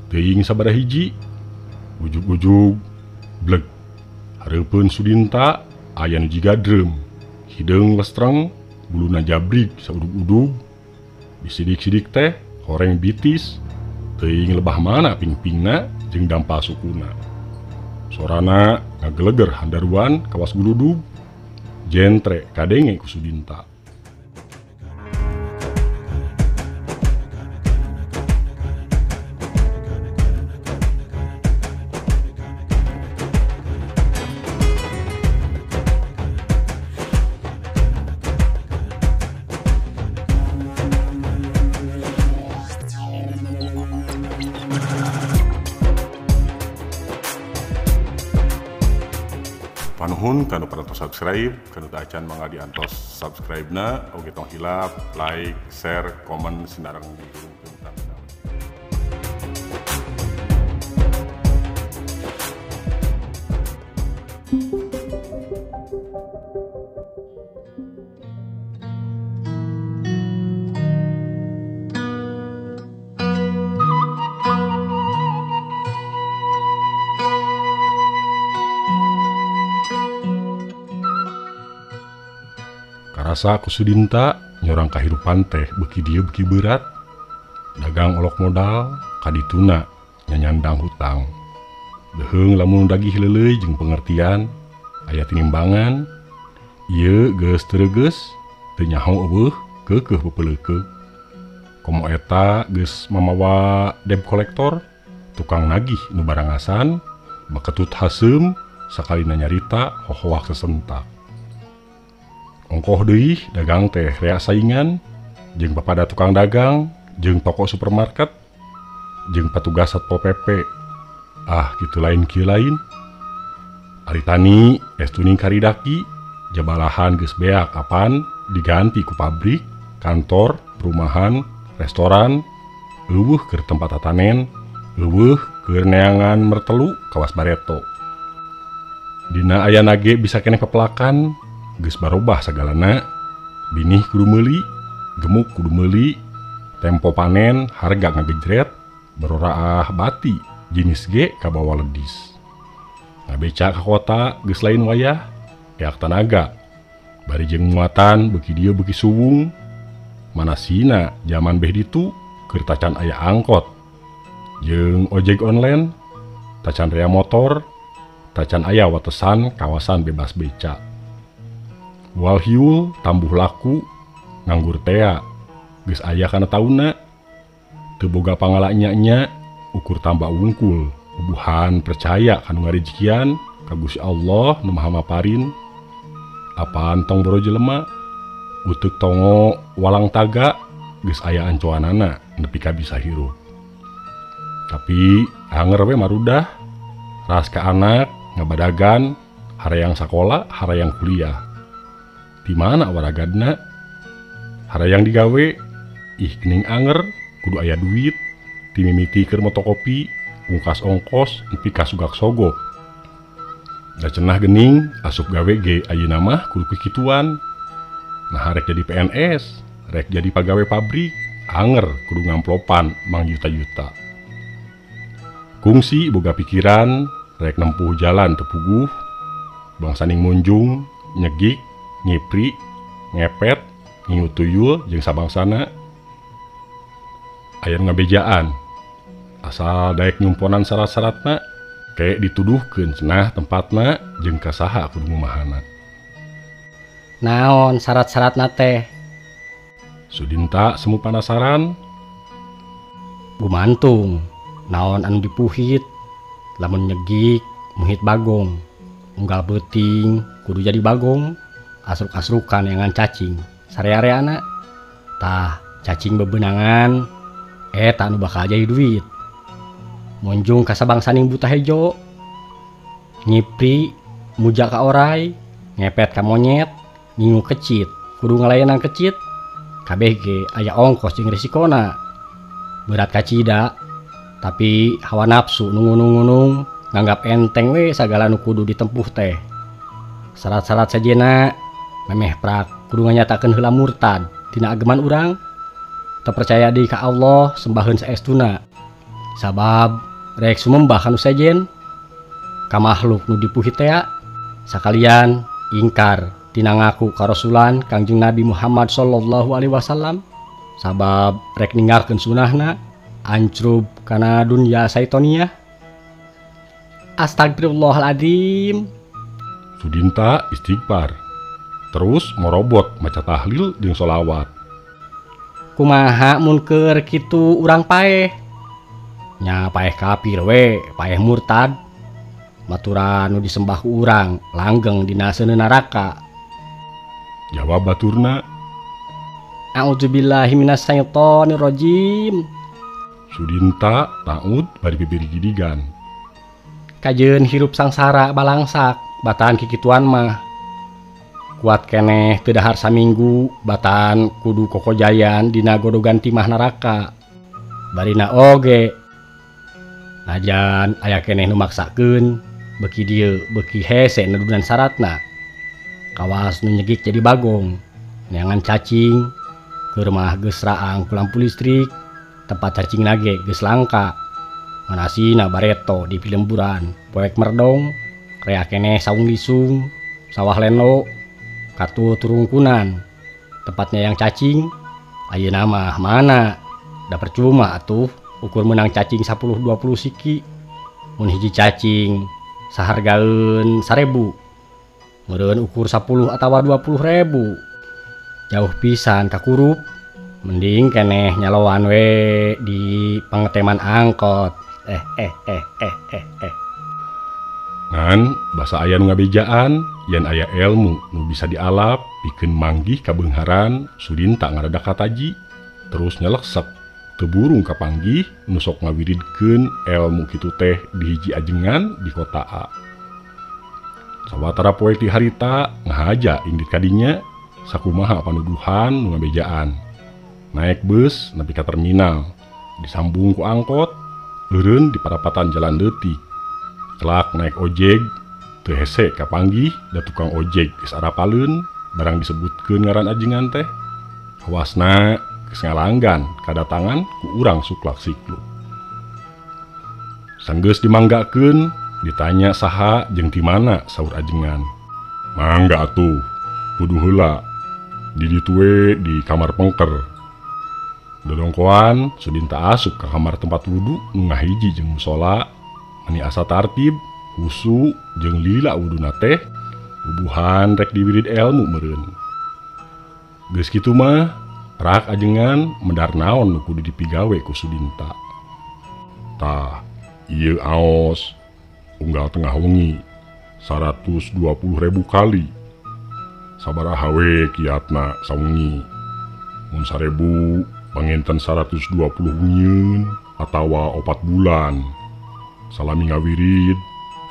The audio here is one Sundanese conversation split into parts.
Teuing sabaraha hiji ujug-ujug bleg. Hareupeun Sudinta aya nu jiga drum. Hideung lestreng, buluna jabrig saudug-udug. Disidik-sidik teh horeng bitis. Teuing lebah mana pingpingna jeung dampal sukuna. Sorana ngageleger handaruan kawas guludug. Jentre kadenge ku Sudinta. Panuhun kanu parantos subscribe, kanu teu acan mangga diantos subscribe-na, oge tong hilap, like, share, komen sinareng dihurungkeun tangga. Karasa ku Sudinta nyorang kahirupan teh beuki dieu beuki berat. Dagang olok modal kadituna nyanyandang hutang. Deheung lamun dagih leuleuy jeung pengertian aya tinimbangan. Ieu geus teu reugeus, teu nyaho eueuh keukeuh pepeleukeuk. Komo eta geus mamawa debt collector, tukang nagih nu barangasan, baketut haseum sakalina nyarita hohoak sesentak. Ongkoh deui dagang teh rea saingan jeung papada tukang dagang, jeung toko supermarket, jeung patugas Satpol PP. Ah, kitu lain kieu lain. Ari tani es tuning karidaki, jabalahan geus beak apan diganti ku pabrik, kantor, perumahan, restoran, eueuh keur tempat tatanen, eueuh keur neangan mertelu kawas bareto. Dina ayana ge bisa keneh pepelakan. Geus barobah sagalana, binih kudu meuli, gemuk kudu meuli, tempo panen harga ngagejret, baroraah bati, jenis ge kabawa ledis. Ngabeca ka kota geus lain wayah, eak tanaga. Bari jeung muatan beuki dieu beuki suwung, manasina jaman beh ditu keur tacan aya angkot. Jeung ojek online, tacan rea motor, tacan aya watesan kawasan bebas beca. Walhiul tambuh laku nganggur tea geus aya kana taunna teu boga pangala nya-nya ukur tambah wungkul ubuhan percaya kanu ngarejekian ka Gusti Allah nu Maha Maparin. Apaan tong boro jelema uteuk tongo walang taga geus aya ancoanana nepi ka bisa hirup. Tapi anger we marudah ras ka anak ngabadagan harayang sakola harayang kuliah. Di mana waragadna harayang digawe ih gening anger kudu aya duit timimiti keur motokopi ungkas ongkos nepi ka sugak sogok. Da cenah gening asup gawe ge ayeuna mah kudu kikituan. Nah rek jadi PNS rek jadi pagawe pabrik anger kudu ngamplopan mang juta-juta. Kungsi boga pikiran rek nempuh jalan teu puguh bangsaning munjung nyegik ngipri, ngepet, ngingu tuyul jeung sabangsana. Aya nu ngabejaan asal daek nyumponan syarat-syaratna kayak dituduhkeun cenah tempatna jeung ka saha kudu ngumahana. Naon syarat-syaratna teh? Sudinta semu panasaran. Gumantung naon anu dipuhit, lamun nyegik muhit bagong, unggal beuting kudu jadi bagong. Asruk-asrukan yang cacing sarea-areana tah cacing bebenangan eta nu bakal jadi duit. Monjung ka sabangsaning buta hejo, ngipri muja ka orai, ngepet ka monyet, ngingu kecit kudu ngalayanan kecit. Kabeh ge aya ongkos jeung risikona. Berat kacida tapi hawa nafsu nungunung-ngunung nganggap enteng we sagala nu kudu ditempuh teh. Syarat-syarat sajena memeh prak kudu nganyatakeun heula murtad tina ageman urang. Teu percaya deui ka Allah sembaheun saestuna. Sabab rek sumembah ka nu sejen ka makhluk nu dipuhit tea sakalian ingkar tina ngaku karasulan Kangjeng Nabi Muhammad sallallahu alaihi wasallam sabab rek ninggalkeun sunahna ancrub kana dunya saitonia. Astagfirullahaladzim. Sudinta istighfar terus morobot maca tahlil jeung sholawat. Kumaha mun keur kitu urang paeh nya paeh kafir we, paeh murtad. Maturan nu disembah ku urang langgeng dina seuneu neraka. Jawab baturna. A'udzubillahi minasyaitonirrajim. Sudinta taud bari bibir gidigan. Kajeun hirup sangsara balangsak batan kikituan mah. Kuat keneh teu dahar saminggu batan kudu kokojayan dina godogan timah neraka. Barina oge najan aya keneh nu maksakeun beuki dieu beuki hese nedunan syaratna. Kawas nu nyegik jadi bagong neangan cacing keur mah geus raang ku lampu listrik tempat cacing nage geus langka. Manasina bareto di pilemburan poek merdong rea keneh saung lisung sawah leno katu turungkunan tempatnya yang cacing. Ayeuna mah mana da percuma atuh ukur menang cacing 10-20 siki mun hiji cacing sahargaeun 1000 meureun ukur 10 atawa 20.000 jauh pisan kakurup. Mending keneh nyaloan we di pengeteman angkot. Ngan basa aya nu ngabejaan yen aya ilmu nu bisa dialap pikeun manggih kabeungharan Sudinta ngadadak kataji terus nyeleksep teu burung kapanggih nu sok ngawiridkeun ilmu kitu teh di hiji ajengan di kota A. Sawatara poe ti harita ngahaja indit kadinya sakumaha panuduhan nu ngabejaan. Naek bus nepi ka terminal disambung ku angkot eureun di parapatan jalan leutik. Kelak naik ojek teu hese kapanggih da tukang ojek geus arapaleun barang disebutkeun ngaran ajengan teh. Kawasna geus ngalanggan kadatangan ku urang suklak sikluk. Sanggeus dimanggakeun ditanya saha jeung ti mana saur ajengan. Mangga atuh kudu heula di ditu we di kamar pengker. Dodongkoan Sudinta asup ka kamar tempat wudu nu ngahiji jeung musola mani asa tartib husu jeung lila wuduna teh bubuhan rek diwirid ilmu meureun. Geus kitu mah rak ajengan medar naon nu kudu dipigawe ku Sudinta. Tah ieu aos unggal tengah wengi 120.000 kali sabaraha we kiatna sawengi mun 1000 panginten 120 wengiun atawa 4 bulan. Salami ngawirid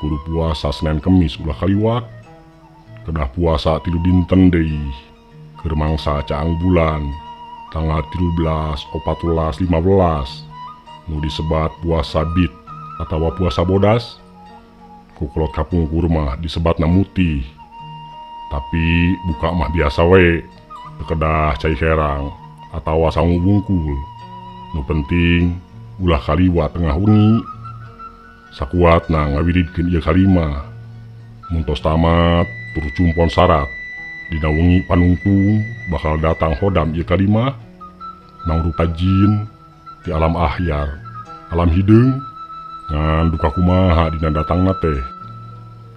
kudu puasa Senin Kemis ulah kaliwat kedah puasa 3 dinten deui keur mangsa caang bulan tanggal 13, 14, 15 nu disebat puasa bid atawa puasa bodas. Ku kolot kapungkur mah disebatna mutih tapi buka mah biasa we teu kedah cai herang atawa sangu bungkul. Nu penting ulah kaliwat tengah wengi. Sakuatna ngawiridkeun ieu kalimah mun tos tamat tur cumpon syarat dina wengi panungtung bakal datang hodam ieu kalimah nang rupa jin ti alam ahyar alam hideung ngan duka kumaha dina datangna teh.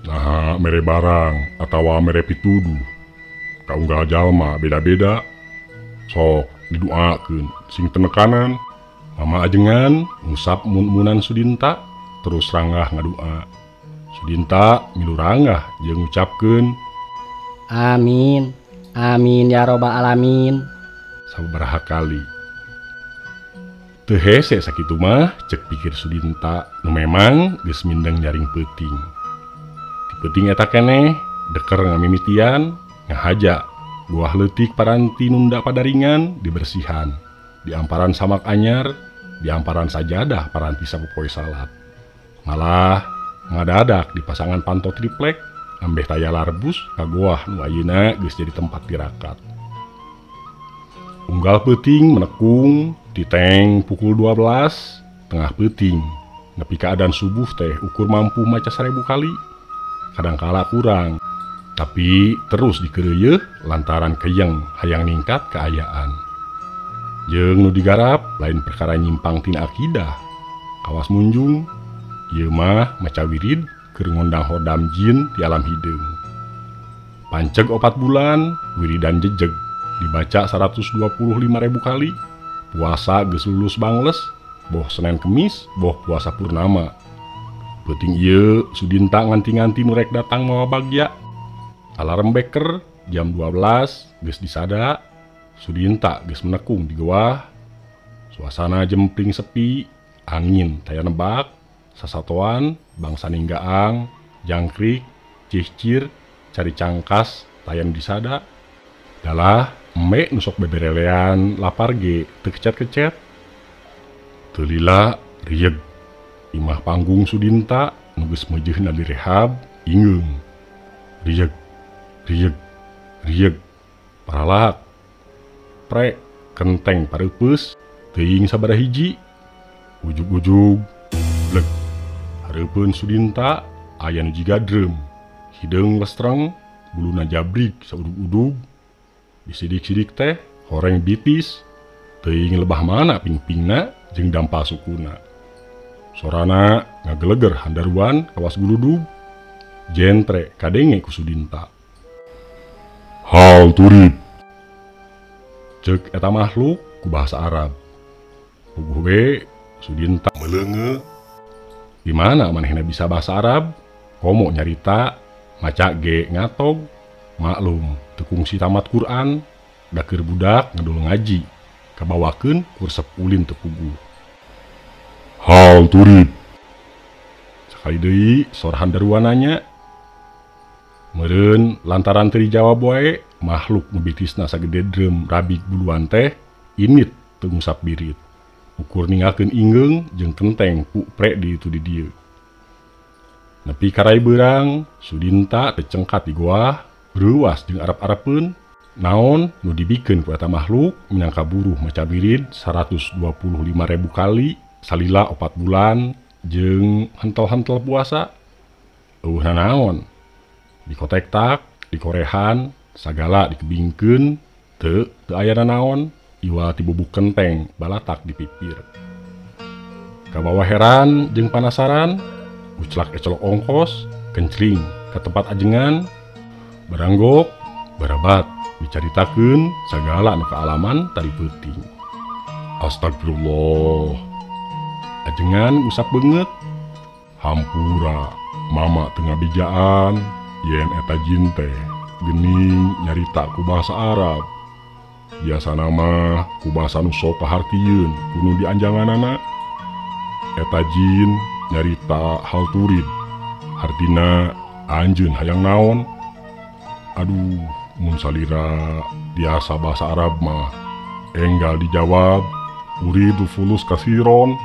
Naha mere barang atawa mere pituduh kaunggal jalma beda-beda sok diduakeun sing tenekanan. Mama ajengan ngusap mun-munan Sudinta terus ranggah ngadua. Sudinta milu ranggah jeung ngucapkeun amin amin ya robbal alamin sababaraha kali. Teu hese sakitu mah cek pikir Sudinta nu memang geus mindeng nyaring peuting. Ti peuting eta keneh deker ngamimitian ngahaja buah leutik paranti nunda padaringan dibersihan diamparan samak anyar diamparan sajadah paranti sapopoe salat. Malah ngadadak di pasangan panto triplek ambeh taya larbus ka goah nu ayeuna geus jadi tempat tirakat. Unggal peuting menekung titeng pukul 12 Tengah peuting nepi ka adan subuh teh ukur mampu maca 1000 kali. Kadangkala kurang, tapi terus dikeureuyeih lantaran keyeng hayang ningkat kaayaan. Jeung nu digarap lain perkara nyimpang tina akidah. Kawas munjung, ieu mah maca wirid keur ngondang hodam jin ti alam hideung. Panceg 4 bulan, wiridan jejeg dibaca 125.000 kali. Puasa geus lulus bangles, boh Senin Kemis, boh puasa purnama. Peuting ieu Sudinta nganti-nganti nu rek datang mawa bagya. Alarm beker jam 12 geus disada. Sudinta geus menekung di goah. Suasana jempling sepi, angin taya nebak, sasatoan bangsa ninggaang, jangkrik, cihcir, cari cangkas taya nu disada. Dalah eme nu sok beberelean lapar ge teu kecet-kecet. Teu lila rieg. Imah panggung Sudinta nu geus meujeuhna direhab ingeung. Rieg, rieg, rieg. Paralak. Prek kenteng pareupeus teuing sabaraha hiji. Ujug-ujug bleg. Hareupeun Sudinta aya nu jiga drum. Hideung lestreng, buluna jabrik saudug-udug. Disidik-sidik teh horeng bitis. Teuing lebah mana pingpingna jeung dampal sukuna. Sorana ngageleger handaruan kawas guludug. Jentre kadenge ku Sudinta. Hal turid. Ceuk eta makhluk ku bahasa Arab. Puguh we Sudinta meleunge. Di mana manehna bisa bahasa Arab? Komo nyarita, maca ge ngatog. Maklum, teu kungsi tamat Quran, da keur budak ngedul ngaji. Kabawakeun ku resep ulin teu puguh. Hal turid. Sakali deui sora handaruan nanya. Meureun lantaran teu dijawab wae, makhluk nu bitisna sagede drum rabik buluan teh init teu ngusap birit. Ukur ninggalkeun ingeung jeung kenteng ku pre di itu di dieu. Nepi karai beurang, Sudinta teu cengkat di goah, reuas jeung arep-arepeun naon nu dibikeun ku eta makhluk minangka buruh maca wirid 125.000 kali salila 4 bulan jeung hentel-hentel puasa. Eueuh nanaon? Dikotektak, dikorehan, sagala dikebingkeun, teu aya nanaon, iwal ti bubuk kenteng balatak di pipir. Kabawa heran jeung panasaran, uclak ecolok ongkos, kencling ka tempat ajengan, baranggok, barabat, dicaritakeun sagala nu kaalaman tadi peuting. Astagfirullah. Ajengan ngusap beungeut. Hampura, mama teu ngabijaan. Yen eta jin teh geuning nyarita ku bahasa Arab. Biasana mah ku bahasa nu sok kahartieun ku nu dianjanganana. Eta jin nyarita hal turid. Hartina anjeun hayang naon? Aduh, mun salira biasa bahasa Arab mah enggal dijawab uridu fulus kasiron.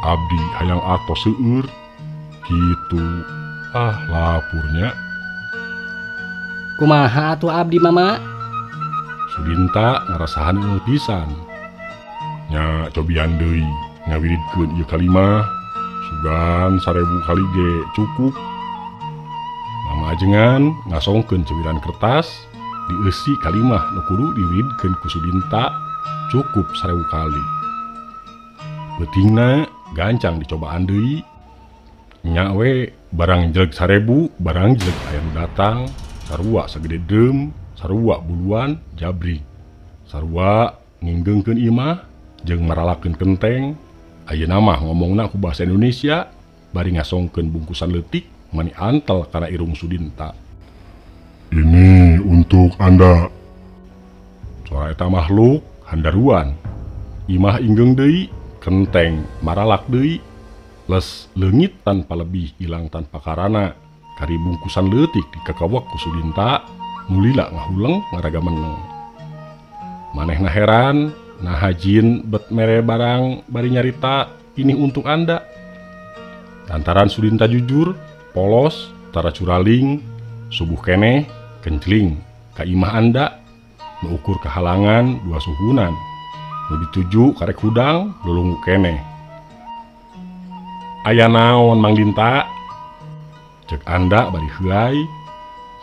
Abdi hayang atos seueur kitu. Ah, lapurnya. Kumaha atuh abdi mama? Sudinta ngarasahan eueuh pisan. Nya cobian deui ngawiridkeun ieu kalimah sugan 1000 kali ge cukup. Mama ajengan ngasongkeun cewiran kertas dieusi kalimah nu kudu diwiridkeun ku Sudinta cukup 1000 kali. Peutingna gancang dicobaan deui. Nya we barang jeleg 1000, barang jeleg aya nu datang, sarua sagede deum, sarua buluan jabrik. Sarua nginggengkeun imah jeung maralakeun kenteng. Ayeuna mah ngomongna ku bahasa Indonesia bari ngasongkeun bungkusan leutik mani antel kana irung Sudinta. Ini untuk Anda. Sora eta makhluk handaruan. Imah inggeung deui, kenteng maralak deui. Les leungit tanpa lebih ilang tanpa karana. Kari bungkusan leutik dikakawak ku Sudinta, nu lila ngahuleng ngaraga meneng. Manehna heran, naha jin bet mere barang bari nyarita ini untuk Anda. Lantaran Sudinta jujur, polos, tara curaling, subuh keneh, kencling, ka imah Anda, nu ukur kahalangan dua suhunan, nu dituju karek hudang lulungu keneh. Aya naon Mang Dinta? Cek Anda bari heuay,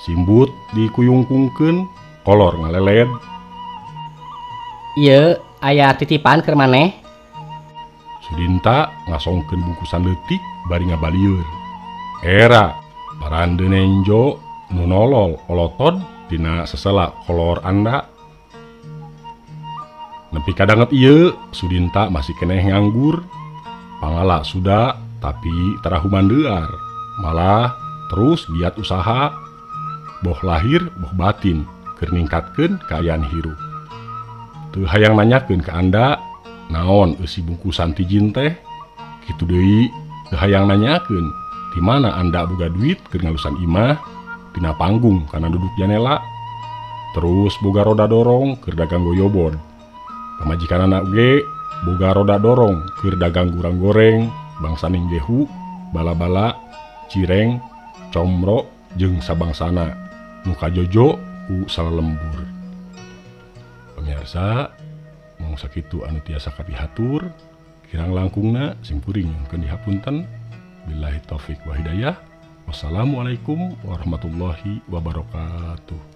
simbut dikuyungkungkeun, kolor ngaleled. Ieu aya titipan keur maneh. Sudinta ngasongkeun bungkusan leutik bari ngabalieur. Era parande nenjo nu nolol olotod tina sesela kolor Anda. Nepi kadanget ieu Sudinta masih keneh nganggur. Pangala sudah tapi tara humandear, malah terus giat usaha boh lahir boh batin keur ningkatkeun kaayaan hirup. Teu hayang nanyakeun ka Anda naon eusi bungkusan tijin teh, kitu deui teu hayang nanyakeun di mana Anda boga duit keur ngalusan imah tina panggung kana duduk janela, terus boga roda dorong keur dagang goyobod. Pamajikanana oge boga roda dorong keur dagang gurang goreng, bangsaning gehu, bala-bala, cireng, comro jeung sabangsana nu kajojo ku salalembur. Pemirsa, mung sakitu anu tiasa kapihatur, kirang langkungna simkuring nyungkeun dihapunten. Billahi taufik wa hidayah. Wassalamualaikum warahmatullahi wabarakatuh.